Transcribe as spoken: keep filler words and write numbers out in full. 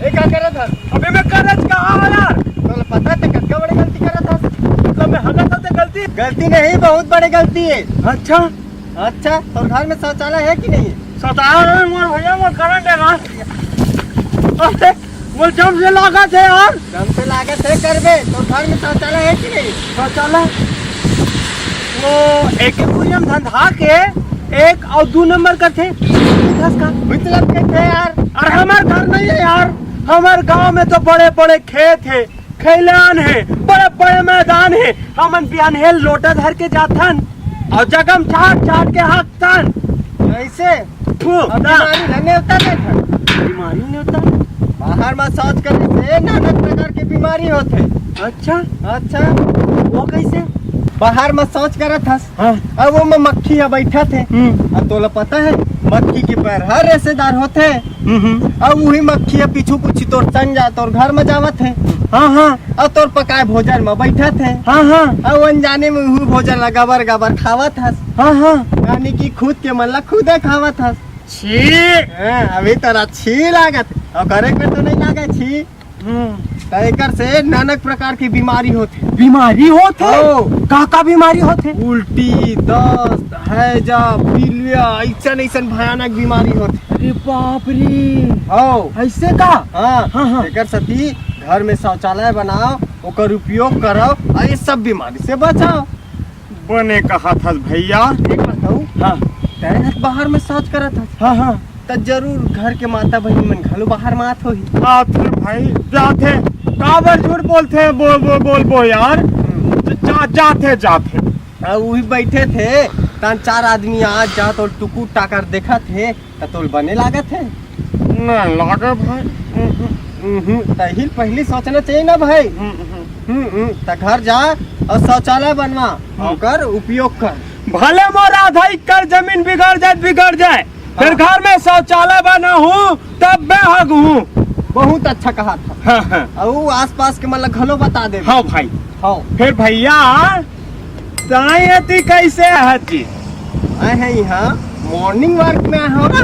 ए, का करत हस? अबे मैं करत का हूँ यार? तोला पता हे कतका बड़े गलती करत हस? मतलब मैं हगत होते गलती? गलती नहीं, बहुत बड़े गलती हे। अच्छा। अच्छा, तोर घर में शौचालय हे कि नहीं? शौचालय नहीं, मोर भैया, मोर करंट हे ना। अरे, मोर जम से लागत हे यार। जम से लागत हे करबे, तोर घर में शौचालय हे कि नहीं? शौचालय? वो एक एक कुरियम धंधा के एक अउ दू नंबर करथे। बुझथस का? मतलब के थे यार। अरे हमार घर नहीं हे यार, हमार गांव में तो बड़े बड़े खेत हे, खैलान हे, बड़े बड़े मैदान हे। हमन बिहान हे लोटा धर के जाथन अउ जगम चाट चाट के हाँकथन। ऐसे? थू, अब ना। बीमारी ला नेवता देथन। बीमारी नेवता? बाहर में शौच करे से नाना प्रकार के बीमारी होथे। अच्छा। अच्छा। वो कैसे? बाहर में शौच करत हस, हाँ। अब वो में मक्खी ह बैठत हे। हम्म। अब तोला पता हे, मक्खी के पैर ह रेशेदार होथे। हम्म, हम्म। अब वही मक्खी ह पीछू कुछ तोर संग जा, तोर घर में जावत हे। हाँ, हाँ। अब तोर पकाए भोजन में बैठत हे। हाँ, हाँ। अब अनजाने में वही भोजन ला गबर गबर खावत हस। हाँ, हाँ। यानी कि खुद के मन ला खुदे खावत हस। छी। हाँ, अभी तोला छी लागत हे, अउ करे में तो नहीं लागे छी। हम्म। त एकर से नानक प्रकार की बीमारी होथे। बीमारी होथे? हो। का का बीमारी होथे? उल्टी, दस्त, हैजा, पीलिया, ऐसन ऐसन भयानक बीमारी होथे। अरे बाप रे। हो। ऐसे का? हाँ। हाँ, हाँ। एकर सेती घर में शौचालय बनाओ, ओकर उपयोग करो, अउ ये सब बीमारी से बचाओ। बने कहत हस भैया। एक बात कहूँ? हाँ। तैं ह बाहर में शौच करत हस। हाँ, हाँ। त जरूर घर के माता बहिनी मन घलो बाहर में आत होही। आथे भाई, जाथे। काबर झूठ बोलथे? बोल, बोल, बोल, बोल यार। हम्म। जा, जाथे, जाथे। आ, उही बैठे थे, तहां चार आदमी आत जात अउ टुकुर टाकर देखत हे, त तोल बने लागत हे? नहीं लागे भाई। उहुं। उहुं, तही पहली सोचना चाहिए ना भाई। हम्म, हम्म। हम्म, हम्म, त घर जा अउ शौचालय बनवा, हम्म। ओकर उपयोग कर। भले मोर आधा एकड़ जमीन बिगड़ जाए, बिगड़ जाए, फिर हाँ। घर में शौचालय बनाहूं, तब मैं हगहूं। बहुत अच्छा कहत हस। हाँ, हाँ। अउ आसपास के मन ला घलो बता दे। हाँ भाई। हाँ। फिर भैया, ताई एती कैसे हस जी? आए हैं यहाँ morning walk में आए हो ना?